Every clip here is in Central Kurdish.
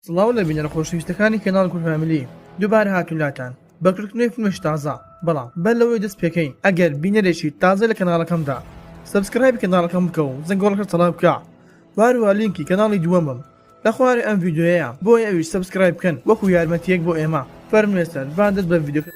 سڵاو لە بینەرە خۆشەویستەکانی کەناڵ کورد فامیلی دووبارە هاتوین لاتان بە کردنەوەی فیلمێکی تازە بەڵام بەر لەوەی دەست پێکەین ئەگەر بینەرێکی تازە لە کەناڵەکەمدا subscribe ی کەناڵەکەم بکە و زەنگۆڵەکە چالاک بکە وهەروەها لینکی کەناڵی دووەمم لە خوارێ ئەم ڤیدیۆیەیە بۆیە ئەویش subscribe بکەن وەکو یارمەتیەک بۆ ئێمە فەرموو ئێستا با دەست بە ڤیدیۆکە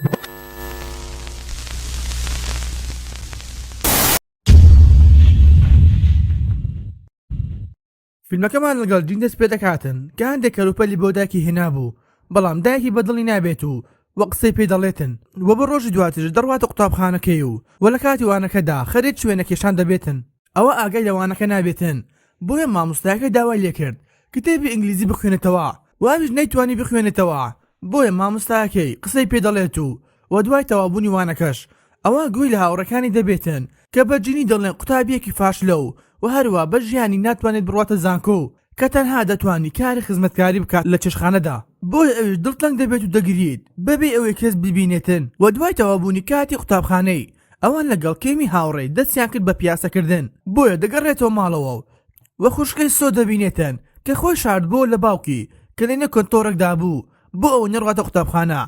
فیلمەکەمان لەگەڵ جین دەست پێدەکاتن کە هەندێک کەلوپەلی بۆ دایکی هێنابوو بەڵام دایکی بەدڵی نابێت و وە قسەی پێ دەڵێتن وە بۆ ڕۆژی دواتریش دەڕواتە قوتابخانەکەی و وە لە کاتی وانەکەدا خەریکی وێنەکێشان دەبێتن ئەوە ئاگای لە وانەکە نابێتن بۆیە مامۆستایەکە داوای لێکرد کتێبی ئینگلیزی بخوێنێتەوە وە ئەویش نەیتوانی بخوێنێتەوە بۆیە مامۆستایەکەی قسەی پێ دەڵێت و وە دوای تەواوبوونی وانەکەش ئەوا گوێی لە هاوڕێکانی دەبێتن کە بە جینی دەڵێن قوتابیەکی فاشلە و وە هەروا بە ژیانی ناتوانێت بڕواتە زانکۆ و کە تەنها دەتوانی کاری خزمەتکاری بکات لە چێشتخانەدا بۆیە ئەویش دڵتەنگ دەبێت و دەگریت بەبێ ئەوەی کەس بیبینێتن وە دوای تەواوبوونی کاتی قوتابخانەی ئەوان لەگەڵ کێمی هاوڕێی دەستیان کرد بە پیاسەکردن بۆیە دەگەڕێتەوە ماڵەوە و وە خوشکەی سۆ دەبینێتن کە خۆی شاردبۆوە لە باوکی کە لەنێو کەنتۆرێکدا بوو بۆ ئەوەی نەڕواتە قوتابخانە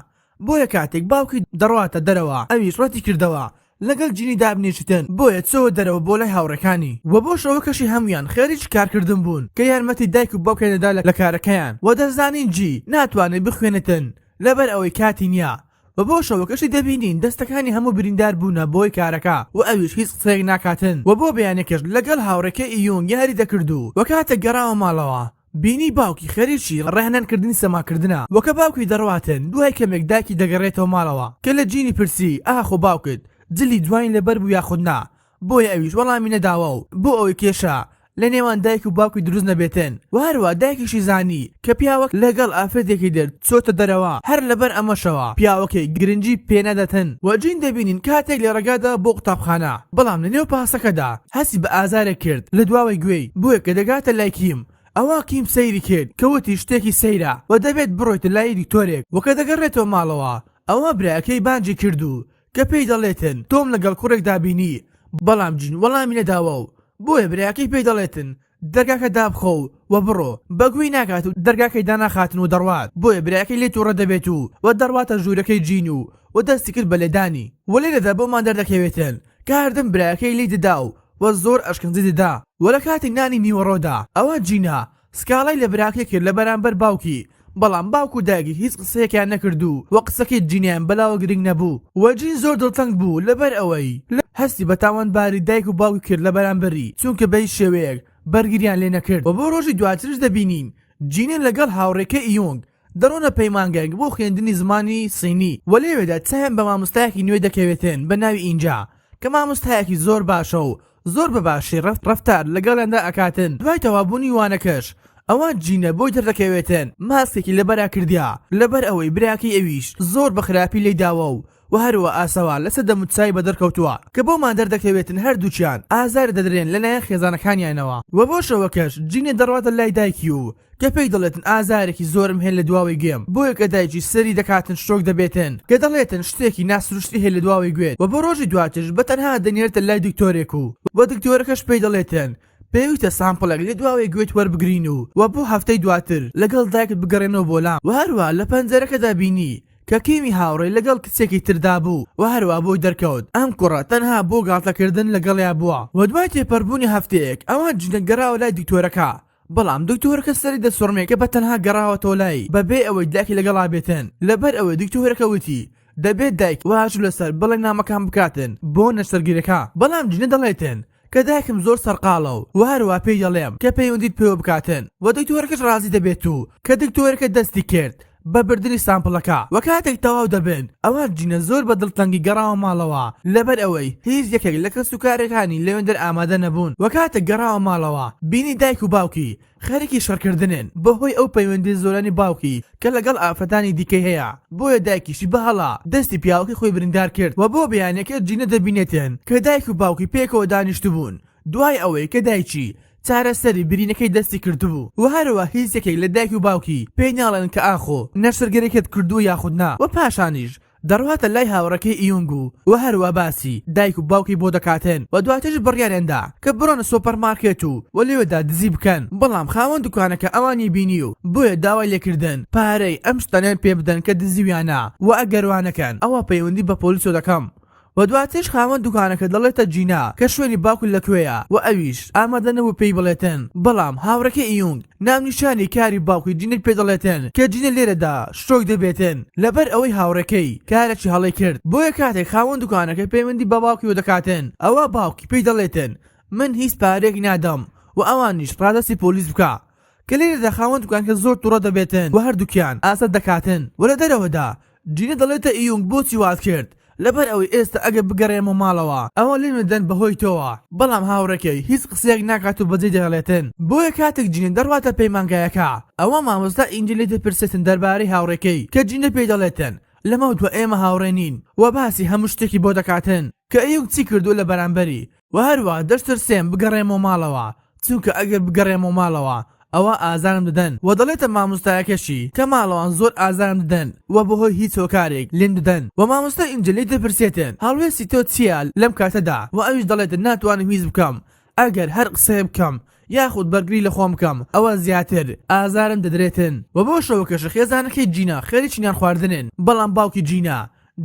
بۆیە کاتێک باوکی دەڕواتە دەرەوە ئەویش ڕەتی کردەوە لەگەڵ جینی دابنیشتن بۆیە چۆوە دەرەوە بۆ لای هاوڕێکانی وە بۆ شەوەکەشی هەموویان خەریکی کارکردن بوون کە یارمەتی دایک و باوکیان دەدا لە کارەکەیان وە دەزانین جی ناتوانێت بخوێنێتن لەبەر ئەوەی کاتی نیە وە بۆ شەوەکەشی دەبینین دەستەکانی هەموو بریندار بوونە بۆی کارەکە وە ئەویش هیچ قسەیەک ناکاتن وە بۆ بەیانەکەش لەگەڵ هاوڕێکەی ئیونگ یاری دەکرد و وە کاتێک گەڕاوە ماڵەوە بینی باوکی خەریکی ڕاهێنان کردنی سەماکردنە وە کە باوکی دەڕواتن دوای کەمێک دایکی دەگەڕێتەوە ماڵەوە کە لە جینی پرسی ئاخۆ باوکت جلی جوانی لەبەر بوو یاخود نا بۆیە ئەویش وەڵامی نەداوە و بۆ ئەوەی کێشە لە نێوان دایک و باوکی دروست نەبێتن وە هەروا دایکیشی زانی کە پیاوەک لەگەڵ ئافرەتێکی تر چۆتە دەرەوە هەر لەبەر ئەمەشەوە پیاوەکەی گرنگی پێناداتن وە جین دەبینین کاتێک لە ڕێگادا بۆ قوتابخانە بەڵام لە نێو پاسەکەدا هەستی بە ئازارێک کرد لە دواوەی گوێی، بۆیە کە دەگاتە لای کیم ئەوا کیم سەیری کرد کە وتی شتێکی سەیرە و دەبێت بڕۆیتە لای دکتۆرێک و کە دەگەڕێتەوە ماڵەوە ئەوا براکەی بانگی کرد و کە پێی دەڵێتن تۆم لەگەڵ کوڕێکدا بینی بەڵام جین وەڵامی نەداوە و بۆیە براکەی پێی دەڵێتن دەرگاکە دابخە و و بڕۆ، بە گوێی ناکات و دەرگاکەی داناخاتن و دەڕوات، بۆیە براکەی لێی توڕە دەبێت و و دەڕواتە ژوورەکەی جین و و دەستی کرد بە لێدانی و لێرەدا بۆمان دەردەکەوێتن کە هەردەم براکەی لێی دەدا و و زۆر ئەشکەنجەی دەدا و لە کاتی نانی نیوەڕۆدا ئەوا جینا سکاڵای لە براکەی کرد لە بەرامبەر باوکی بەڵام باوک و دایکی هیچ قسەیەکیان نەکرد و و قسەکەی جینیان بەلاوە گرنگ نەبوو و جین زۆر دڵتەنگ بوو لەبەر ئەوەی هەستی بە تاوانباری دایک و باوکی کرد لە بەرامبەری چونکە بە هیچ شێوەیەک بەرگریان لێ نەکرد و بۆ ڕۆژی دواتریش دەبینین جینە لەگەڵ هاوڕێکەی ئیونگ دەڕۆنە پەیمانگایەک بۆ خوێندنی زمانی سینی و لەوێدا چاویان بە مامۆستایەکی نوێ دەکەوێتن بە ناوی ئینجا کە مامۆستایەکی زۆر باشە و زۆر بە باشی ڕەفتار لەگەڵیاندا ئەکاتن دوای تەواوبوونی وانەکەش ئەوا جینە بۆی دەردەکەوێتن ماسکێکی لەبەرا کردیە لەبەر ئەوەی براکەی ئەویش زۆر بە خراپی لێی داوە و وە هەروا ئاسەوار لەسەر دەموچاوی بەدەرکەوتووە کە بۆمان دەردەکەوێتن هەردووکیان ئازار دەدرێن لەلایەن خێزانەکانیانەوە وە بۆ شەوەکەش جینە دەڕواتە لای دایکی و کە پێی دەڵێتن ئازارێکی زۆرم هەیە لە دواوەی گوێم بۆیە کە دایکی سەری دەکاتن شۆک دەبێتن کە دەڵێتن شتێکی ناسروشتی هەیە لە دواوەی گوێت وە بۆ ڕۆژی دواترش بە تەنها دەنێرێتە لای دکتۆرێک و وە دکتۆرەکەش پێی دەڵێتن پێویستە sample ێک لە دواوەی گوێت وەربگرین و وە بۆ هەفتەی دواتر لەگەڵ دایکت بگەڕێنەوە بۆ لام وە هەروا لە پەنجەرەکەدا بینی کە کیمی هاوڕێی لەگەڵ کچێکی تردا بوو وە هەروا بۆی دەرکەوت ئەم کوڕە تەنها بۆ گاڵتەکردن لەگەڵیا بووە وە دوای تێپەربوونی هەفتەیەک ئەوا جینە گەڕاوە لای دکتۆرەکە بەڵام دکتۆرەکە سەری دەسوڕمێ کە بە تەنها گەڕاوەتەوە لای بەبێ ئەوەی دایکی لەگەڵا بێتن لەبەر ئەوەی دکتۆرەکە وتی دەبێت دایک واژوو لەسەر بەڵێننامەکان بکاتن بۆ نەشتەرگەریەکە بەڵام جینە دەڵێتن کە دایکم زۆر سەرقاڵە و وە هەروا پێی دەڵێم کە پەیوەندیت پێوە بکاتن وە دکتۆرەکەش ڕازی دەبێت و کە دکتۆرەکە دەستی کرد بە بردنی sample ەکە وە کاتێک تەواو دەبن ئەوا جینە زۆر بە دڵتەنگی گەڕاوە ماڵەوە لەبەر ئەوەی هیچ یەکێک لە کەس و کارەکانی لەوێندەر ئامادە نەبوون وە کاتێک گەڕاوە ماڵەوە بینی دایک و باوکی خەریکی شەڕکردنن بەهۆی ئەو پەیوەندی زۆرانی باوکی کە لەگەڵ ئافرەتانی دیکەی هەیە بۆیە دایکیشی بە هەڵە دەستی پیاوەکەی خۆی بریندار کرد وە بۆ بەیانیەکە جینە دەبینێتن کە دایک و باوکی پێکەوە دانیشتبوون دوای ئەوەی کە دایکی چارەسەری برینەکەی دەستی کردبوو وە هەروا هیچ یەکێک لە دایک و باوکی پێی ناڵێن کە ئاخۆ نەشتەرگەریەکەت کردووە یاخود نا وە پاشانیش. دەڕواتە لای هاوڕێکەی ئیونگ و وە هەروا باسی دایک و باوکی بۆ دەکاتن و دواتریش بڕیاریان دا کە بڕۆنە سۆپەر مارکێت و وە لەوێدا دزی بکەن بەڵام خاوەن دوکانەکە ئەوانی بینی و بۆیە داوای لێکردن پارەی ئەم شتانەیان پێ بدەن کە دزیویانە وە ئەگەر وا نەکەن ئەوا پەیوەندی بە پۆلیسەوە دەکەم. وە دواتریش خاوەن دوکانەکە دەڵێتە جینا کە شوێنی باوکت لە کوێیە وە ئەویش ئامادە نەبوو پێی بڵێتن بەڵام هاوڕێکەی ئیونگ ناونیشانی کاری باوکی جینەی پێ دەڵێتن کە جینە لێرەدا شۆک دەبێتن لەبەر ئەوەی هاوڕێکەی کارێکی هەڵەی کرد بۆیە کاتێک خاوەن دوکانەکە پەیوەندی بە باوکیوە دەکاتن ئەوا باوکی پێی دەڵێتن من هیچ پارەیەک نادەم وە ئەوانیش ڕادەستی پۆلیس بکە کە لێرەدا خاوەن دوکانکە زۆر توڕە دەبێتن وە هەردووکیان ئازاد دەکاتن وە لە دەرەوەدا جینە دەڵێتە ئیونگ بۆچی وات کرد لەبەر ئەوەی ئێستا ئەگەر بگەڕێمەوە ماڵەوە ئەوە لێم دەدەن بەهۆی تۆوە بەڵام هاوڕێکەی هیچ قسەیەک ناکات و بەجێی دەهێڵێتن بۆیە کاتێک جینە دەڕواتە پەیمانگایەکە ئەوە مامۆستا ئینجی لێی دەپرسێتن دەربارەی هاوڕێکەی کە جینە پێی دەڵێتن لەمەودوا ئێمە هاوڕێ نین وە باسی هەموو شتێکی بۆ دەکاتن کە ئیونگ چی کردووە لە بەرامبەری وە هەروا دەشترسێم بگەڕێمەوە ماڵەوە چونکە ئەگەر بگەڕێمەوە ماڵەوە ئەوا ئازارم دەدەن وە دەڵێتە مامۆستایەکەشی کە ماڵەوان زۆر ئازارم دەدەن وە بەهۆی هیچ هۆکارێک لێم دەدەن وە مامۆستا ئینجا لێی دەپرسێتن هەڵوێستی تۆ چیە لەم کاتەدا وە ئەویش دەڵێتن ناتوانم هیچ بکەم ئەگەر هەر قسەیە بکەم یاخود بەرگری لە خۆم بکەم ئەوە زیاتر ئازارم دەدرێتن وە بۆ شەوەکەش خێزانەکەی جینا خەریکی نان خواردنن بەڵام باوکی جینا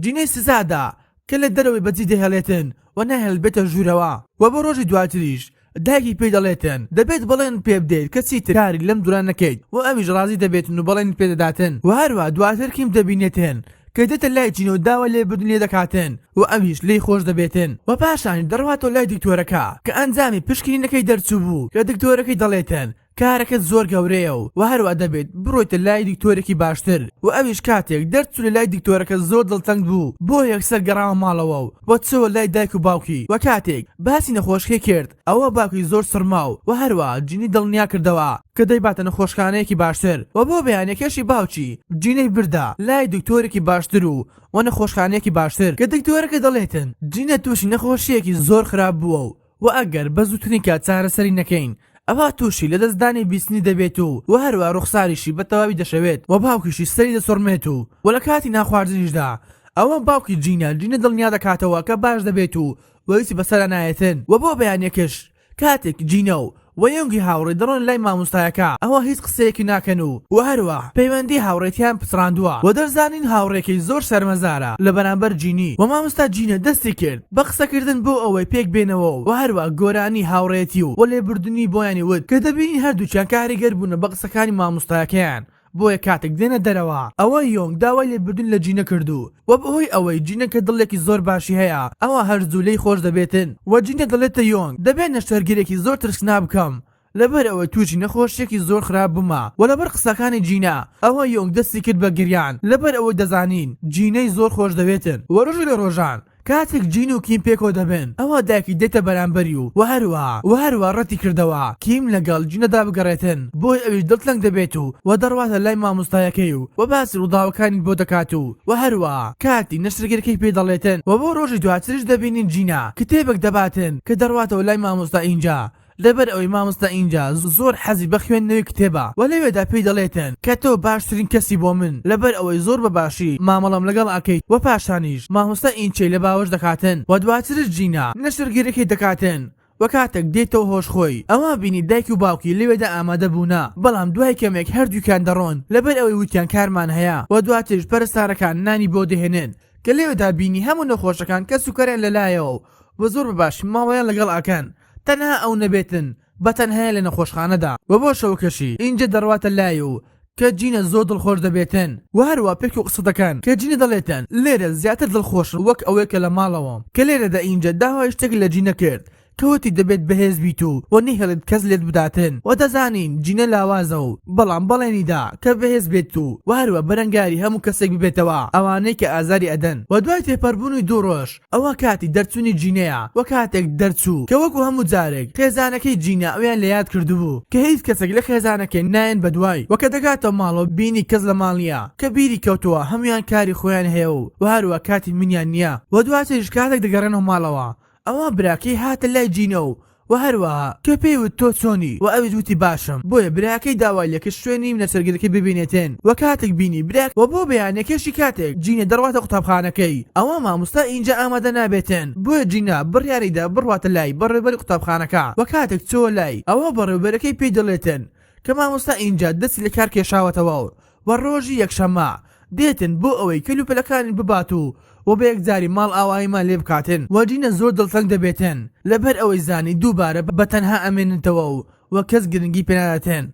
جینای سزادا کە لە دەرەوەی بەجێی دەهێڵێتن و ناهێڵێت بێتە ژوورەوە وە بۆ ڕۆژی دواتریش دایکی پێی دەڵێتن دەبێت بەڵێنت پێ بدەیت کە چیتر کاری لەم جۆرە نەکەیت وە ئەویش ڕازی دەبێتن و بەڵێنی پێ دەداتن وە هەروا دواتر کیم دەبینێتن کە دێتە لای جینە و داوای لێبوردنی لێ دەکاتن و ئەویش لێی خۆش دەبێتن وە پاشانیش دەڕواتەوە لای دکتۆرەکە کە ئەنجامی پشکنینەکەی دەرچووبوو کە دکتۆرەکەی دەڵێتن کارەکەت زۆر گەورەیە و وە هەروا دەبێت بڕۆیتە لای دکتۆرێکی باشتر وە ئەویش کاتێک دەرچوو لە لای دکتۆرەکە زۆر دڵتەنگ بوو بۆیە یەکسەر گەڕاوە ماڵەوە و وە چۆوە لای دایک و باوکی وە کاتێک باسی نەخۆشکەی کرد ئەوە باوکی زۆر سڕما و وە هەروا جینی دڵنیا کردەوە کە دەیباتە نەخۆشخانەیەکی باشتر وە بۆ بەیانیەکەشی باوکی جینەی بردە لای دکتۆرێکی باشتر و وە نەخۆشخانەیەکی باشتر کە دکتۆرەکە دەڵێتن جینە توشی نەخۆشیەکی زۆر خراپ بووە و وە ئەگەر بە زووترین کات چارەسەری نەکەین ئەوا تووشی لەدەستدانی بیستنی دەبێت و وە هەروا ڕوخساریشی بە تەواوی دەشەوێت وە باوکیشی سەری دەسوڕمێت و وە لە کاتی نانخواردنیشدا ئەوە باوکی جینا جینا دڵنیا دەکاتەوە کە باش دەبێت و وە هیچی بەسەرا نایەتن وە بۆ بەیانیەکەش کاتێک جینا و وە یۆنگی هاوڕێی دەڕۆنە لای مامۆستایەکە ئەوا هیچ قسەیەکی ناکەن و وە هەروا پەیوەندی هاوڕێتیان پچڕاندووە وە دەشزانین هاوڕێکەی زۆر شەرمەزارە لە بەرامبەر جینی وە مامۆستا جینە دەستی کرد بە قسەکردن بۆ ئەوەی پێک بێنەوە و هەروا گۆرانی هاوڕێیەتی و لێبوردنی بۆیانی وت کە دەبینین هەردووکیان کاریگەر بوونە بە قسەکانی مامۆستایەکەیان بۆیە کاتێک دێنە دەرەوە ئەوە یۆنگ داوای لێبوردن لە جینە کرد و وە بەهۆی ئەوەی جینە کە دڵێکی زۆر باشی هەیە ئەوا هەر زوو لێی خۆش دەبێتن وە جینە دەڵێتە یۆنگ دەبێت نەشتەرگەریەکی زۆر ترسناک بکەم لەبەر ئەوەی تووشی نەخۆشیەکی زۆر خراپ بوومە وە لەبەر قسەکانی جینا ئەوە یۆنگ دەستی کرد بە گریان لەبەر ئەوەی دەزانین جینەی زۆر خۆش دەوێتن وە ڕۆژێک لە ڕۆژان کاتێک جین و کیم پێکەوە دەبن ئەوا دایکی دێتە بەرامبەری و وە هەروا وە هەروا ڕەتی کردەوە کیم لەگەڵ جینەدا بگەڕێتن بۆیە ئەویش دڵتەنگ دەبێت و وە دەڕواتە لای مامۆستایەکەی و وە باسی ڕووداوەکانی بۆ دەکات و وە هەروا کاتی نەشتەرگەریەکەی پێ دەڵێتن وە بۆ ڕۆژی دواتریش دەبینین جینا کتێبێک دەباتن کە دەڕواتەوە لای مامۆستا ئینجا لەبەر ئەوەی مامۆستا ئینجا زۆر حەزی بە خوێندنەوەی کتێبە وە لەوێدا پێی دەڵێتن کە تۆ باشترین کەسی بۆ من لەبەر ئەوەی زۆر بە باشی مامەڵەم لەگەڵ ئەکەیت وە پاشانیش مامۆستا ئینچەی لە باوەش دەکاتن وە دواترش جینا نەشتەرگەریەکەی دەکاتن وە کاتێک دێتەوە هۆش خۆی ئەوا بینی دایک و باوکی لەوێدا ئامادە بوونە بەڵام دوای کەمێک هەردووکیان دەڕۆن لەبەر ئەوەی وتیان کارمان هەیە وە دواتریش پەرستارەکان نانی بۆ دەهێنن کە لەوێدا بینی هەموو نەخۆشەکان کەس و کاریان لەلایەوە و زۆر بە باشی مامەڵەیان لەگەڵ ئەکەن تەنها ئەو نەبێتن بە تەنهایە لە نەخۆشخانەدا وە بۆ شەوەکەشی ئینجا دەڕواتە لای و کە جینە زۆر دڵخۆش دەبێتن وە هەروا پێک و قسە دەکەن کە جینە دەڵێتن لێرە زیاتر دڵخۆشم وەک ئەوەی کە لە ماڵەوەم کە لێرەدا ئینجا داوای شتێک لە جینە کرد کە وتی دەبێت بەهێز بیت و وە نەهێڵیت کەس لێت بداتن وە دەزانین جینە لاوازە و بەڵام بەڵێنی دا کە بەهێز بێت و وە هەروا بەرەنگاری هەموو کەسێک ببێتەوە ئەوانەی کە ئازاری ئەدەن وە دوای تێپەربوونی دوو ڕۆژ ئەوە کاتی دەرچوونی جینەیە وە کاتێک دەرچوو کە وەکو هەموو جارێک خێزانەکەی جینا ئەویان لە یاد کردبوو کە هیچ کەسێک لە خێزانەکەی نایەن بەدوای وە کە دەگاتەوە ماڵەوە بینی کەس لە ماڵ نیە کە بیری کەوتەوە هەموویان کاری خۆیان هەیە و وە هەروا کاتی منیان نیە وە دواتریش کاتێک دەگەڕێنەوە ماڵەوە ئەوا براکەی هاتە لای جینا و. وە هەروەها کە پێی وت تۆ چۆنی وە ئەویش وتی باشم بۆیە براکەی داوای لێکرد شوێنی نەشتەرگەریەکەی ببینێتن وە کاتێک بینی براک وە بۆ بەیانیەکەشی کاتێک جینە دەڕواتە قوتابخانەکەی ئەوا مامۆستا ئینجا ئامادە نابێتن بۆیە جینا بڕیاریدا بڕواتە لای بەڕێوبەری قوتابخانەکە وە کاتێک چۆوە لای ئەوا بەڕێوبەرەکەی پێی دەڵێتن کە مامۆستا ئینجا دەستی لەکار کێشاوەتەوە و ڕۆژی یەکشەممە دێتن بۆ ئەوەی کەلوپەلەکانی ببات و و بەیەکجاری ماڵئاواییمان لێ بکاتن و جینا زۆر دڵتەنگ دەبێتن لەبەر ئەوەی زانی دووبارە بەتەنها ئەمێننتەوە و و کەس گرنگی پێناداتن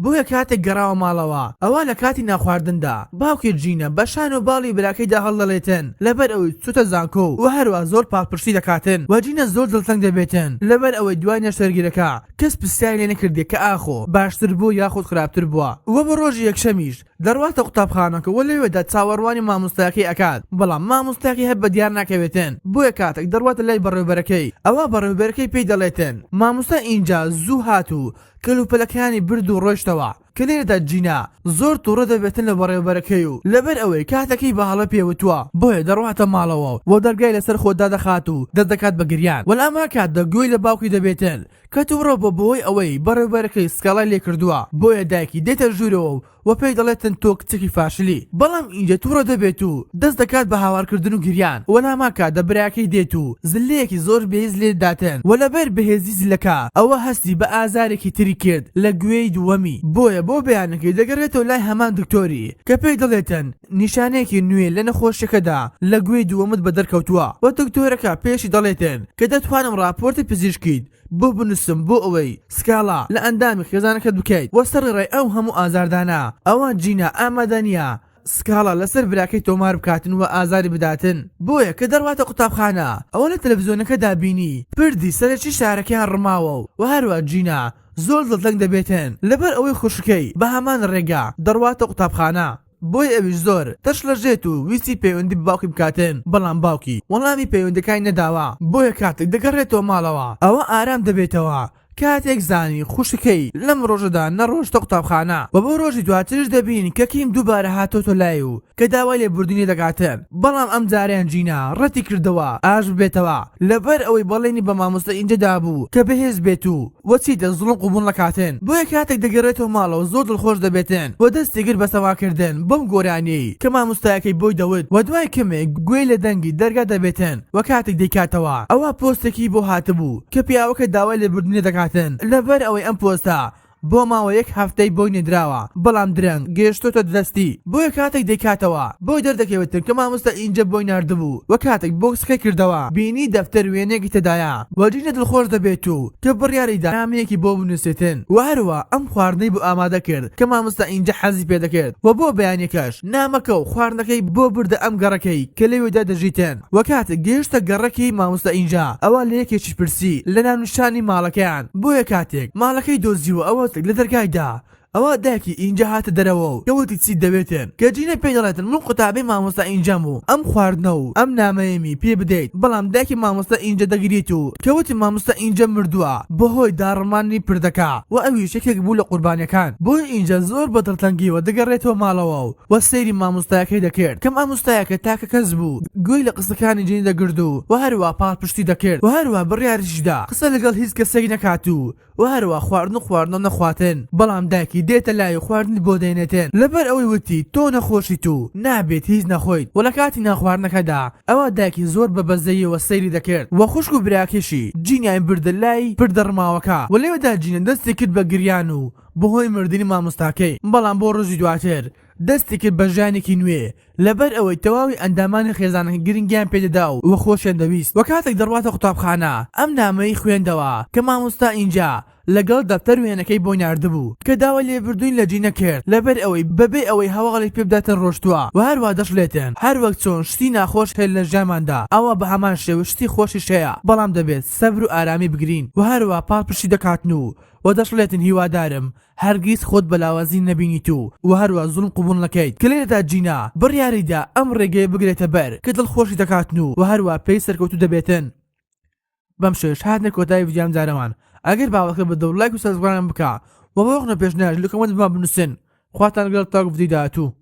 بۆیە کاتێک گەڕاوە ماڵەوە ئەوا لە کاتی نانخواردندا باوکی جینا بە شان و باڵی براکەیدا هەڵدەڵێتن لەبەر ئەوەی چۆتە زانکۆ و هەروا زۆر پاڵپشتی دەکاتن و جینا زۆر دڵتەنگ دەبێتن لەبەر ئەوەی دوای نەشتەرگیرەکە کەس پرسیاری لێ نەکردیە کە ئاخۆ باشتر بووە یاخود خراپتر بووە و بۆ ڕۆژی یەکشەمیش دەڕواتە قوتابخانەکە و لەوێدا چاوەڕوانی مامۆستاکەی ئەکات بەڵام مامۆستاکەی هەر بەدیار ناکەوێتن بۆیە کاتێک دەڕواتە لای بەڕێوبەرەکەی ئەوا بەڕێوبەرەکەی پێی دەڵێتن مامۆستا ئینجا زوو هات و کەلوپەلەکانی برد و ڕۆیشتەوە کە لێرەدا جینا زۆر توڕە دەبێتن لە بەڕێوبەرەکەی و لەبەر ئەوەی کاتەکەی بە هەڵە پێ وتووە بۆیە دەڕواتە ماڵەوە و دەرگای لەسەر خۆ دادەخات و دەست دەکات بە گریان و لە هەمان کاتدا گوێی لە باوکی دەبێتن کە توڕە بووە بەهۆی ئەوەی بەڕێوبەرەکەی سکاڵای لێ کردووە بۆیە دایکی دێتە ژوورەوە و و پێی دەڵێتن تۆ کچێکی فاشلی بەڵام ئینجا توڕە دەبێت و دەست دەکات بە هاوارکردن و گریان و لاماکاتدا براکەی دێت و زلەیەکی زۆر بەهێز لێ دەداتن و لەبەر بەهێزی زلەکە ئەوە هەستی بە ئازارێکی تری کرد لە گوێی دووەمی بۆیە بۆ بەیانەکەی دەگەڕێتەوە لای هەمان دکتۆری کە پێی دەڵێتن نیشانەیەکی نوێ لە نەخۆشیەکەدا لە گوێی دووەمت بەدەر کەوتووە و دکتۆرەکە پێشی دەڵێتن کە دەتوانم ڕاپۆرتی پزیشکیت بۆ بنووسم بۆ ئەوەی سکاڵا لە ئەندامی خێزانەکەت بکەیت وە سەرەڕای ئەو هەموو ئازاردانە ئەوا جینا ئامادە نییە سکاڵا لەسەر براکەی تۆمار بکاتن و ئازاری بداتن بۆیە کە دەڕواتە قوتابخانە ئەوە لە تەلەفزیۆنەکەدا بینی پردی سەرەکی شارەکەیان ڕماوە و هەروا جینا زۆر دڵتەنگ دەبێتن لەبەر ئەوەی خوشکەی بە هەمان ڕێگا دەڕواتە قوتابخانە. بۆیە ئەویش زۆر دەشڵەژێت و ویستی پەیوەندی بە باوکی بکاتن بەڵام باوکی وەڵامی پەیوەندەکانی نەداوە بۆیە کاتێک دەگەڕێتەوە ماڵەوە ئەوە ئارام دەبێتەوە کاتێک زانی خوشکەکەی لەم ڕۆژەدا نەڕۆشتە قوتابخانە و بۆ ڕۆژی دواتریش دەبینین کە کیم دووبارە هاتۆتە لای و کە داوای لێبوردنی دەکاتن بەڵام ئەمجارەیان جینا ڕەتی کردەوە ئاش ببێتەوە لەبەر ئەوەی بەڵێنی بە مامۆستا ئینجە دابوو کە بەهێز بێت و و چیتر زوڵم قبوڵ نەکاتن بۆیە کاتێک دەگەڕێتەوە ماڵەوە زۆر دڵخۆش دەبێتن و دەستی کرد بە سەماکردن بەم گۆرانیەی کە مامۆستایەکەی بۆی دەوت و دوای کەمێک گوێی لە دەنگی دەرگا دەبێتن و کاتێک دەیکاتەوە ئەوا پۆستێکی بۆ هاتبوو کە پیاوەکە داوای لێبوردنی دەکاتن لەبەر ئەوەی ئەم پۆستە بۆ ماوەی یەک هەفتەی بۆی نێدراوە بەڵام درەنگ گەیشتۆتە دەستی بۆیە کاتێک دەیکاتەوە بۆی دەردەکەوێتن کە مامۆستا ئینجە بۆی ناردبوو و کاتێک بۆکسەکەی کردەوە بینی دەفتەر وێنەیەکی تێدایە و جینە دڵخۆش دەبێت و کە بڕیاریدا نامەیەکی بۆ بنوسێتن و هەروا ئەم خواردنەی بۆ ئامادە کرد کە مامۆستا ئینجە حەزی پێدەکرد و بۆ بەیانیەکەش نامەکە و خواردنەکەی بۆ بردە ئەم گەڕەکەی کە لەوێدا دەژیتن و کاتێک گەیشتە گەڕەکی مامۆستا ئینجا ئەوا لە یەکێکیش پرسی لە ناونیشانی ماڵەکەیان بۆیە کاتێک ماڵەکەی دۆزیوە ئەوە لە دەرگای دا ئەوا دایکی ئینجا هاتە دەرەوە و کە وتی چیت دەوێتن کە جینە پێی دەڵێتن من قوتابی مامۆستا ئینجام و ئەم خواردنە و ئەم نامەیەمی پێ بدەیت بەڵام دایکی مامۆستا ئینجا دەگریت و کە وتی مامۆستا ئینجا مردووە بەهۆی داڕمانی پردەکە و ئەویش یەکێک بوو لە قوربانیەکان بۆیە ئینجا زۆر بە دڵتەنگیەوە دەگەڕێتەوە ماڵەوە و و سەیری مامۆستایەکەی دەکرد کە مامۆستایەکە تاکە کەس بوو گوێی لە قسەکانی جینی دەگرت و وە هەروا پاڵپشتی دەکرد وە هەروا بڕیاریشیدا قسە لەگەڵ هیچ کەسێک نەکات و وە هەروا خواردن و خواردنەوە نەخواتن بەڵام دایکی دێتە لای و خواردنی بۆ دێنێتن لەبەر ئەوەی وتی تۆ نەخۆشیت و نابێت هیچ نەخۆیت وە لەکاتی نانخواردنەکەدا ئەوا دایکی زۆر بە بەزەییەوە سەیری دەکرد وە خوشک و براکەشی جینیان بردە لای پردە ڕماوەکە وە لەوێدا جینە دەستی کرد بە گریان و بەهۆی مردنی مامۆستاکەی، بەڵام بۆ ڕۆژی دواتر دەستی کرد بە ژیانێکی نوێ لەبەر ئەوەی تەواوی ئەندامانی خێزانەکە گرنگیان پێدەدا و خۆشیان دەویست و کاتێک دەڕواتە قوتابخانە ئەم نامەی خوێندەوە کە مامۆستا ئینجا لەگەڵ دەفتەر وێنەکەی بۆی ناردبوو کە داوای لێبوردنی لە جینە کرد لەبەر ئەوەی بەبێ ئەوەی هەواڵی پێبداتن ڕۆشتووە و هەروا دەشڵێتن هەروەک چۆن شتی ناخۆش هەیە لە ژیانماندا ئەوا بە هەمان شێوە شتی خۆشیش هەیە بەڵام دەبێت سەبر و ئارامی بگرین و هەروا پاڵپشتی دەکاتن و وە دەشڵێتن هیوادارم هەرگیز خۆت بە لاوازی نەبینیت و وە هەروا زوڵم قبوڵ نەکەیت کە لێرەدا جینا بڕیاریدا ئەم ڕێگەیە بگرێتە بەر کە دڵخۆشی دەکاتن و وە هەروا پێی سەرکەوتوو دەبێتن. بەم شێوەیەش هاتنە کۆتایی ڤیدیۆی ئەم جارەمان ئەگەر بابەتەکە بە دڵ لایک و subscribe مان بکە وە بۆ ڕەخنە و پێشنیاریش لە comment بۆمان بنوسن خواتان لەگەڵ تاکو ڤیدیۆی داهاتوو.